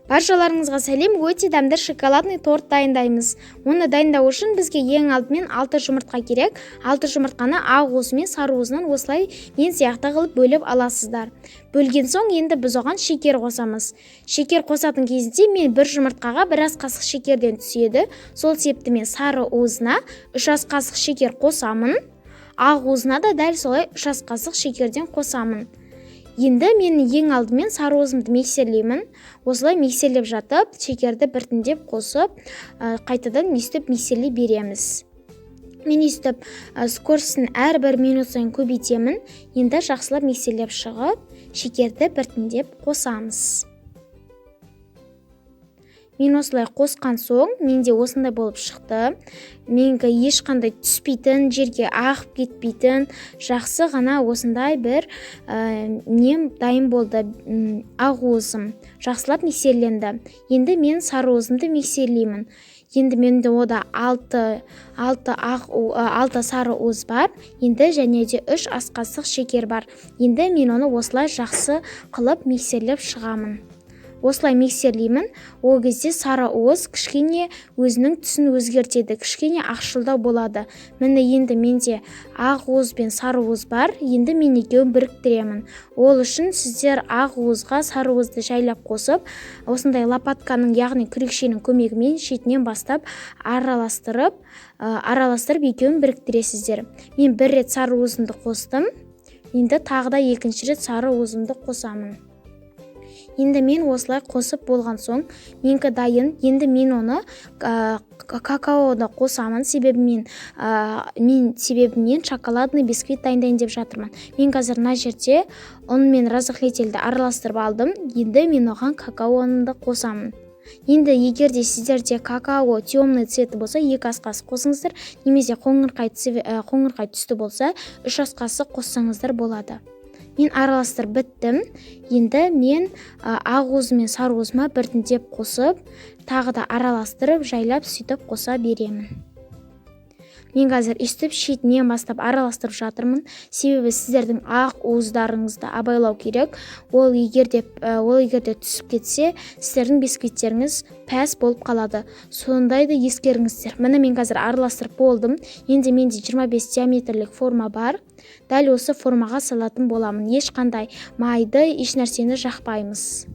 Баршаларыңызға сәлем! Өте дәмді шоколадный торт дайындаймыз. Оны дайындау үшін бізге ең алдымен 6 жұмыртқа керек. 6 жұмыртқаны ақ уызы мен сары уызынан осылай мен сияқты қылып бөліп аласыздар. Бөлген соң енді біз оған шекер қосамыз. Шекер қосатын кезде мен бір жұмыртқаға бір ас қасық шекерден түседі. Сол себепті мен сары уызына 3 ас қасық шекер қосамын. Ақ уызына да дәл солай 3 ас қасық шекерден қосамын. Енді мен ең алдымен сары уызымды миксерлеймін. Осылай миксерлеп жатып, шекерді біртіндеп қосып, қайтадан өйстіп миксерлей береміз. Мен өйстіп скоростын әрбір минут сайын көбейтемін. Енді жақсылап миксерлеп шығып, шекерді біртіндеп қосамыз. Мен осылай қосқан соң, менде осындай болып шықты. Менікі ешқандай түспейтін, жерге ағып кетпейтін, жақсы ғана осындай бір нем дайын болды, ақ уызым. Жақсылап миксерленді. Енді мен сары уызымды миксерлеймін. Енді менде ода алты сары уыз бар. Енді және де 3 ас қасық шекер бар. Енді мен оны осылай жақсы қылып миксерлеп шығамын. Осылай миксерлеймін. Ол кезде сары уыз кішкене өзінің түсін өзгертеді, кішкене ақшылдау болады. Міне, енді менде ақ уыз бен сары уыз бар. Енді мен екеуін біріктіремін. Ол үшін сіздер ақ уызға сары уызды жайлап қосып, осындай лопатканың, яғни күрекшенің көмегімен шетінен бастап араластырып екеуін біріктіресіздер. Мен бір рет сары уызымды қостым. Енді тағы да екінші рет сары уызымды қосамын. Енді мен осылай қосып болған соң, менікі дайын. Енді мен оны какаоды қосамын, себебі мен шоколадный бисквит дайындайын деп жатырмын. Мен қазір мына жерде ұн мен разрыхлительді араластырып алдым. Енді мен оған какаоны қосамын. Енді егер де сіздерде какао темный цветі болса, 2 ас қасық қосыңыздар, немесе қоңырқай түсті болса, 3 ас қасық қоссаңыздар болады. Мен араластырып біттім. Енді мен ақ уыз мен сары уызыма біртіндеп қосып, тағы да араластырып, жайлап сөйтіп қоса беремін. Мен қазір өйстіп шетінен бастап араластырып жатырмын, себебі сіздердің ақ уыздарыңызды абайлау керек. Ол егер де түсіп кетсе, сіздердің бисквиттеріңіз пәс болып қалады. Сондайды ескеріңіздер. Міне, мен қазір араластырып болдым. Енді менде 25 диаметрлік форма бар. Дәл осы формаға салатын боламын. Ешқандай майды, еш нәрсені жақпаймыз.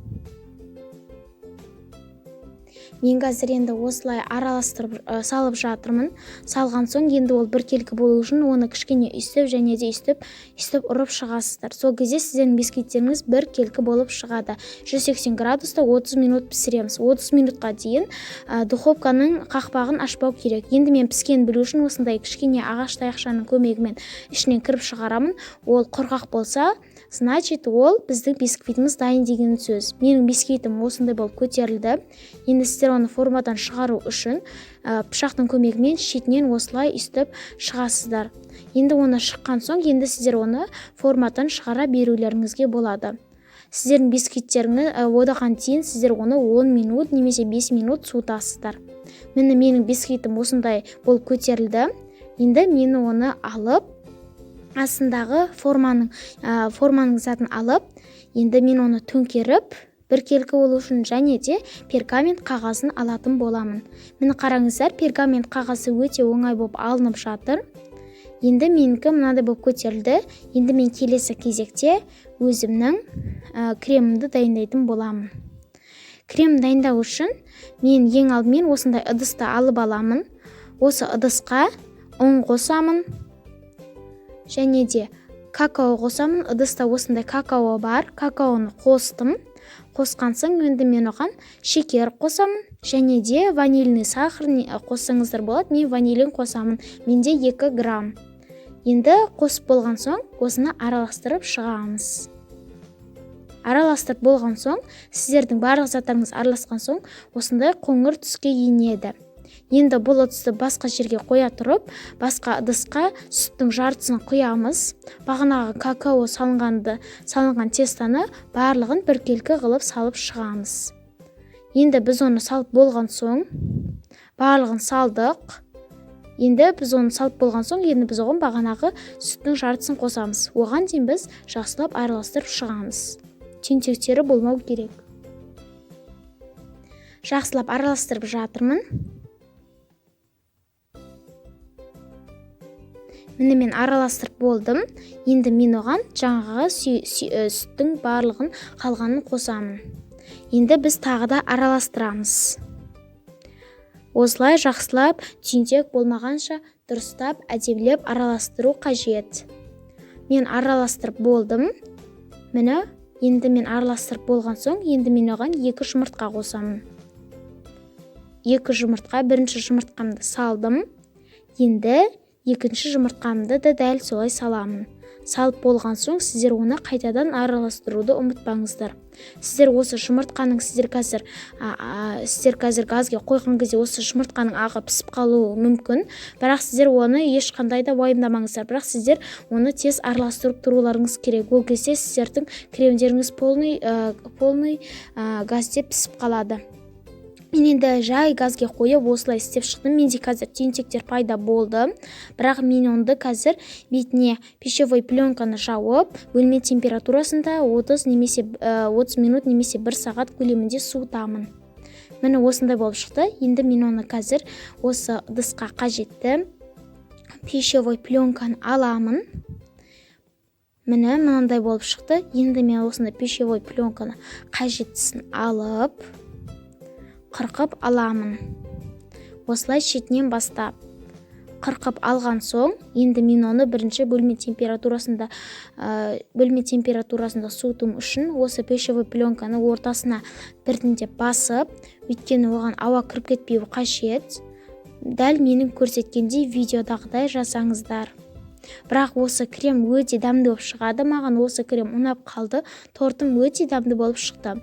Мен қазір енді осылай араластырып, салып жатырмын. Салған соң енді ол біркелкі болу үшін оны кішкене үстіп және де үстіп ұрып шығасыздар. Сол кезде сіздердің бисквиттеріңіз біркелкі болып шығады. 180 градуста 30 минут пісіреміз. 30 минутқа дейін духовканың қақпағын ашпау керек. Енді мен піскенін білу үшін осындай кішкене ағаш таяқшаның көмегімен ішінен кіріп шығарамын. Ол құрғақ болса, значит, ол біздің бисквитіміз дайын деген сөз. Менің бисквитім осындай болып көтерілді. Енді сіздер оны формадан шығару үшін пышақтың көмегімен шетінен осылай үстіп шығасыздар. Енді оны шыққан соң, енді сіздер оны формадан шығара берулеріңізге болады. Сіздердің бисквиттеріңіз одан дейін сіздер оны 10 минут немесе 5 минут суытасыздар. Міне, менің бисквитім осындай болып көтерілді. Енді мен оны алып, астындағы форманың затын алып, енді мен оны төңкеріп, біркелкі болу үшін және де пергамент қағазын алатын боламын. Міне, қараңыздар, пергамент қағазы өте оңай болып алынып жатыр. Енді менікі мынадай болып көтерілді. Енді мен келесі кезекте өзімнің кремімді дайындайтын боламын. Крем дайындау үшін мен ең алдымен осындай ыдысты алып аламын. Осы ыдысқа ұн қосамын және де какао қосамын. Ыдыста осындай какао бар, какаоны қостым. Қосқан соң енді мен оған шекер қосамын және де ванильный сахар қоссаңыздар болады. Мен ванилин қосамын, менде 2 грамм. Енді қосып болған соң осыны араластырып шығамыз. Араластырып болған соң, сіздердің барлық заттарыңыз араласқан соң, осындай қоңыр түске енеді. Енді бұл ыдысты басқа жерге қоя тұрып, басқа ыдысқа сүттің жартысын құямыз. Бағанағы какао салынған тестаны барлығын біркелкі қылып салып шығамыз. Енді біз оны салып болған соң, барлығын салдық. Енді біз оны салып болған соң, енді біз оған бағанағы сүттің жартысын қосамыз. Оған дейін біз жақсылап араластырып шығамыз. Түйіншектері болмау керек. Жақсылап араластырып жатырмын. Міне, мен араластырып болдым. Енді мен оған жаңағы сүттің барлығын, қалғанын қосамын. Енді біз тағы да араластырамыз. Осылай жақсылап түйіндек болмағанша дұрыстап, әдемілеп араластыру қажет. Мен араластырып болдым. Міне, енді мен араластырып болған соң, енді мен оған 2 жұмыртқа қосамын. 2 жұмыртқа, бірінші жұмыртқамды салдым. Енді екінші жұмыртқамды да дәл солай саламын. Салып болған соң сіздер оны қайтадан араластыруды ұмытпаңыздар. Сіздер осы жұмыртқаның, сіздер қазір, сіздер қазір газге қойған кезде осы жұмыртқаның ағы пісіп қалуы мүмкін, бірақ сіздер оны ешқандай да уайымдамаңыздар. Бірақ сіздер оны тез араластырып тұруларыңыз керек. Ол кезде сіздердің кремдеріңіз полный газде пісіп қалады. Мен енді жай газге қойып осылай істеп шықтым. Менде қазір түйіншектер пайда болды, бірақ мен онды қазір бетіне пищевой пленканы жауып, бөлме температурасында 30 немесе 30 минут немесе 1 сағат көлемінде суытамын. Міне, осындай болып шықты. Енді мен оны қазір осы ыдысқа қажетті пищевой пленканы аламын. Міне, мынандай болып шықты. Енді мен осындай пищевой пленканы қажеттісін алып қырқып аламын. Осылай шетінен бастап қырқып алған соң, енді мен оны бірінші бөлме температурасында суыту үшін осы пищевой пленканы ортасына біртіндеп басып, өйткені оған ауа кіріп кетпеуі қажет. Дәл менің көрсеткендей видеодағыдай жасаңыздар. Бірақ осы крем өте дәмді болып шығады. Маған осы крем ұнап қалды. Тортым өте дәмді болып шықты.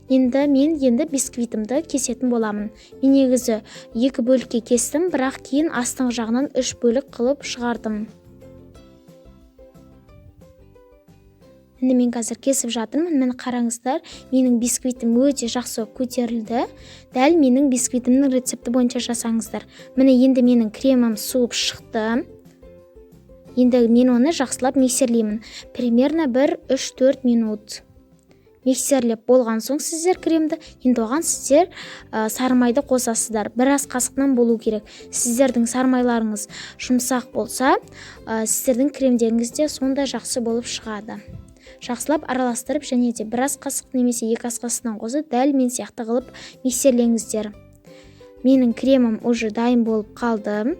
Енді мен бисквитімді кесетін боламын. Мен негізі 2 бөлікке кестім, бірақ кейін астыңғы жағынан 3 бөлік қылып шығардым. Енді мен қазір кесіп жатырмын. Міне, қараңыздар, менің бисквитім өте жақсы көтерілді. Дәл менің бисквитімнің рецепті бойынша жасаңыздар. Міне, енді менің кремім суып шықты. Енді мен оны жақсылап миксерлеймін. Примерно бір үш-төрт минут. Миксерлеп болған соң сіздер кремді, енді оған сіздер сары майды қосасыздар. Бір ас қасықтан болу керек. Сіздердің сары майларыңыз жұмсақ болса, сіздердің кремдеріңіз де сондай жақсы болып шығады. Жақсылап араластырып, және де бір ас қасық немесе 2 ас қасықтан қосып, дәл мен сияқты қылып миксерлеңіздер. Менің кремім уже дайын болып қалды.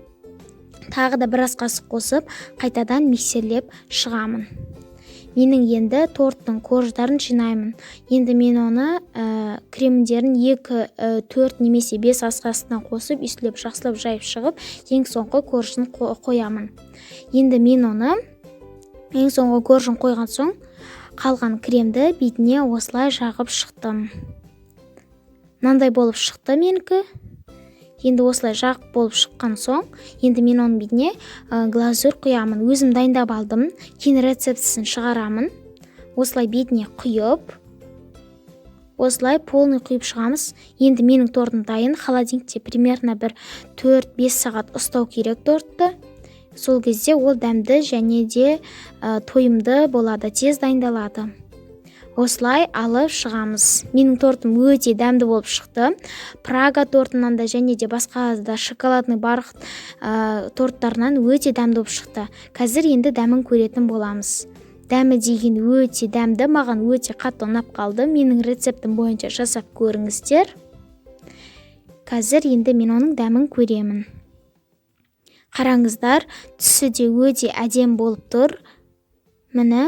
Тағы да бір ас қасық қосып, қайтадан миксерлеп шығамын. Менің енді торттың корждарын жинаймын. Енді мен оны кремдерін 2, 4 немесе 5 ас қасықтан қосып, үстілеп жақсылап жайып шығып, ең соңғы коржын қоямын. Енді мен оны ең соңғы коржын қойған соң, қалған кремді бетіне осылай жағып шықтым. Мынандай болып шықты менікі. Енді осылай жағып болып шыққан соң, енді мен оның бетіне глазурь құямын. Өзім дайындап алдым. Кейін рецептісін шығарамын. Осылай бетіне құйып, осылай полный құйып шығамыз. Енді менің тортым дайын. Холодильникте примерно бір төрт-бес сағат ұстау керек тортты. Сол кезде ол дәмді және де тойымды болады, тез дайындалады. Осылай алып шығамыз. Менің тортым өте дәмді болып шықты. Прага тортынан да және де басқа да шоколадный бархат торттарынан өте дәмді болып шықты. Қазір енді дәмін көретін боламыз. Дәмі деген өте дәмді, маған өте қатты ұнап қалды. Менің рецептім бойынша жасап көріңіздер. Қазір енді мен оның дәмін көремін. Қараңыздар, түсі де өте әдемі болып тұр. Міне.